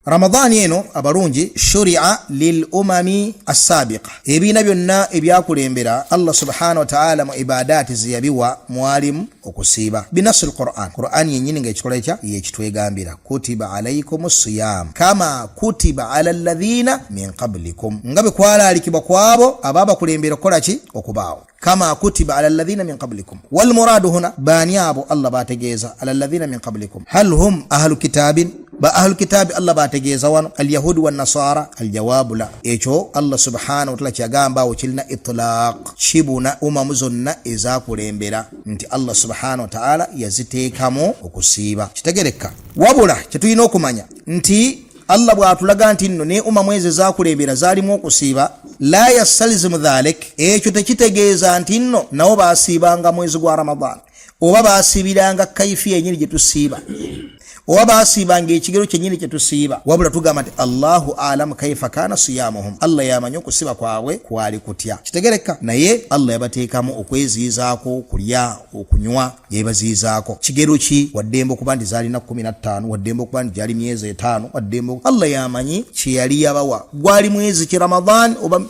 Ramadaani eno abalungi shuria lil umami assabiqa, ebiina byonna ebyakulembera Allah subhanahu wataala mu ibadaati zeyabiwa mwalimu okusiiba binasi lquran. Quran yenyini nga ekikola ekya yekitwegambira kutiba alaikum siyam kama kutiba ala ladhina min qablikum, nga bwe kwalaalikibwa kwabo ababakulembera okukola ki? Okubaawo. Kama kutiba ala ladhina min qablikum, walmuradu huna baani abo Allah bategeeza ala ladhina min qablikum? Hal hum ahlu kitabin? Ba ahlu kitabi Allah bategeeza wano alyahudi wanasara? Aljawabu la. Ekyo Allah subhanahu wataala kyagamba awo kirina itlaq, kibuna umamu zonna ezakulembera nti Allah subhanahu wataala yaziteekamu okusiiba. Kitegerekka. Wabula kyetulina okumanya nti Allah bw'atulaga nti nno ne umamu ezo ezakulembera zaalimu okusiiba, la yastalizimu dhalik, ekyo tekitegeeza nti nno nabo basiibanga mwezi gwa Ramadan oba basiibiranga kaifi yenyini gye tusiiba oba basiibanga ekigero kyenyini kye tusiiba. Wabula tugamba nti Allahu alamu kaifa kana siyamuhum, Allah yamanyi okusiba kwabwe kwali kutya. Kitegereka. Naye Allah yabateekamu okweziizaako okulya okunywa, yebaziizaako kigero ki? Waddembe okuba nti zaalina 15, waddembe okuba nti gyali myezi 5, waddembe, Allah yamanyi kyeyali yabawa, gwali mwezi ki, Ramadan oba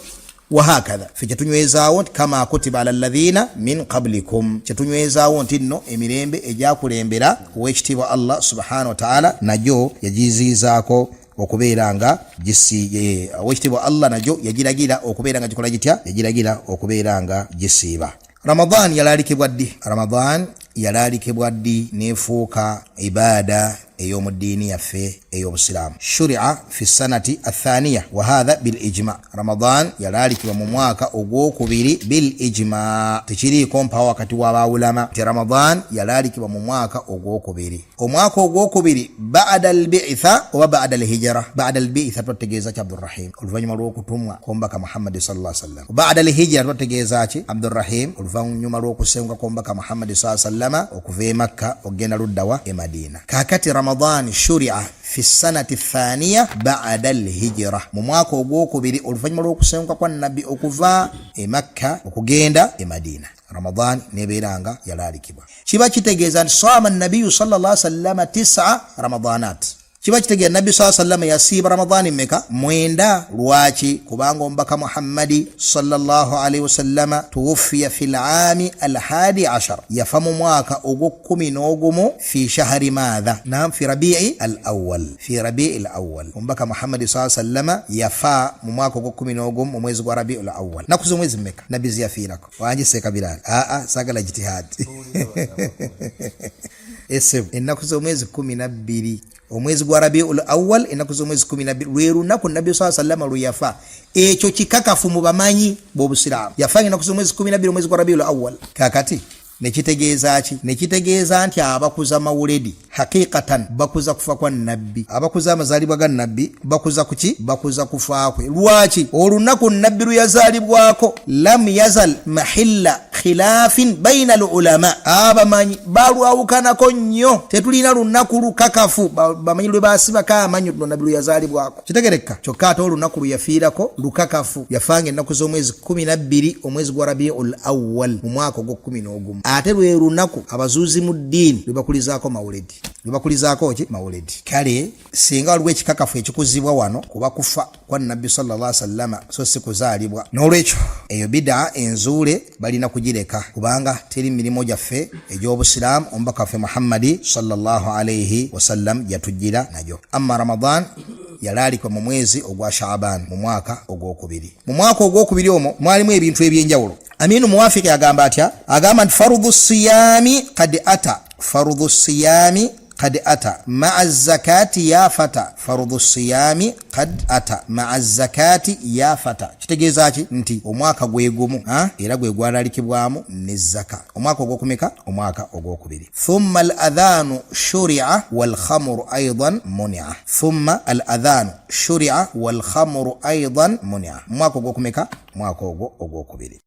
wahakatha. Fe kyetunywezaawo nti kama kutiba ala ladhina min qablikum, kyetunywezaawo nti nno emirembe egyakulembera owekitiibwa Allah subhanahu wataala nagyo yagiziizaako okubeera nga owekitiibwa Allah nagyo yagiragira okubeera nga gikola gitya? Yagiragira okubeera nga gisiiba. Ramadan yalaalikibwa ddi? Ramadan yalaalikibwa ddi nefuuka ibaada ey'omu ddiini yaffe ey'obusiraamu? Shuria fi sanati athaniya wahatha bil ijma. Ramadan yalaalikibwa mu mwaka ogwokubiri bil ijma, tekiriiko mpawo wakati w'abawulama nti Ramadan yalaalikibwa mu mwaka ogwokubiri. Omwaka ogwokubiri bada albitha oba bada alhijira? Bada albitha twategeeza ki, Abdurahim? Oluvannyuma lw'okutumwa kw'omubaka Muhammadi sallla sallam. Bada alhijira twategeeza ki, Abdurahim? Oluvannyuma lw'okusenguka kw'omubaka Muhammadi saa sallama okuva e Makka okugenda luddawa? E Madiina. Kakati Ramadan shuria fi sanati thaniya bada alhijira, mu mwaka ogwokubiri oluvannyuma lw'okusenguka kwa Nabbi okuva e Makka okugenda e Madiina, Ramadan nebeera nga yalaalikibwa. Kiba kitegeeza nti saama nabiyu salla sallama 9 ramadanat. Kiba kitegeeza Nabbi saa sallama yasiiba Ramadaani meka? 9. Lwaki? Kubanga omubaka Muhammadi sallallahu alaihi wasallama tuwufiya fi laami alhadi ashar, yafa mu mwaka ogw'okkumi n'ogumu fi shahari maatha? Nam, fi rabii al awal, fi rabii al awal. Omubaka Muhammadi saa sallama yafa mu mwaka ogw'okkumi n'ogumu mu mwezi gwa Rabii al Awal. Naku z'omwezi mmeka Nabbi ziyafiirako? Wangi seekabiraali? Aa, saagala jitihaadi esebu. Ennaku z'omwezi 12 omwezi gwa Rabiul Awal, ennaku z'omwezi 12 lwe lunaku Nabbi saa sallama lwe yafa. Ekyo kikakafu mu bamanyi b'obusiraamu, yafa ennaku z'omwezi 12 omwezi gwa Rabiul Awal. Kakati nekitegeeza ki? Nekitegeeza nti abakuza mawuledi hakikatan bakuza kufa kwa Nabbi, abakuza amazaalibwa ga Nabbi bakuza kuki? Bakuza kufa kwe. Lwaki? Olunaku Nabbi lwe yazaalibwako lam yazal mahilla khilafin baina al ulama, abamanyi balwawukanako nnyo, tetulina lunaku lukakafu bamanyi lwe basibako amanyo tuno Nabbi lwe yazaalibwako. Kitegereka. Kyokka ate olunaku lwe yafiirako lukakafu, yafanga ennaku z'omwezi 12 omwezi gwa Rabiul Awal mu mwaka ogw'okkumi n'ogumu, ate lwe lunaku abazuuzi mu ddiini lwe bakulizaako mawuledi. Lwe bakulizaako ki? Mawuledi. Kale singa waliwo ekikakafu ekikuzibwa wano kuba kufa kwa Nabbi sallallahu sallama, so si kuzaalibwa. N'olwekyo eyo bidaa enzuule balina kugireka, kubanga teri mirimu gyaffe egy'obusiraamu omubaka waffe Muhammadi sallallahu alaihi wasallam gyatujjira nayo. Amma Ramadan yalaalikwa mu mwezi ogwa Shaaban mu mwaka ogwokubiri. Mu mwaka ogwokubiri omwo mwalimu ebintu ebyenjawulo. Aminu Muwafiki agamba atya? Agamba nti farudhu siyami kad ata, farudhu siyami kad ata maa zakati ya fata, farudhu siyami kad ata maa zakati ya fata. Kitegeeza ki? Nti omwaka gwe gumu era gwe gwalalikibwamu ne zaka. Omwaka ogwokumeka? Omwaka ogwokubiri. Thumma al adhanu shuria walkhamuru aidan munia, thumma al adhanu shuria walkhamuru aidan munia. Mwaka ogwokumeka? Mwaka ogwo ogwokubiri.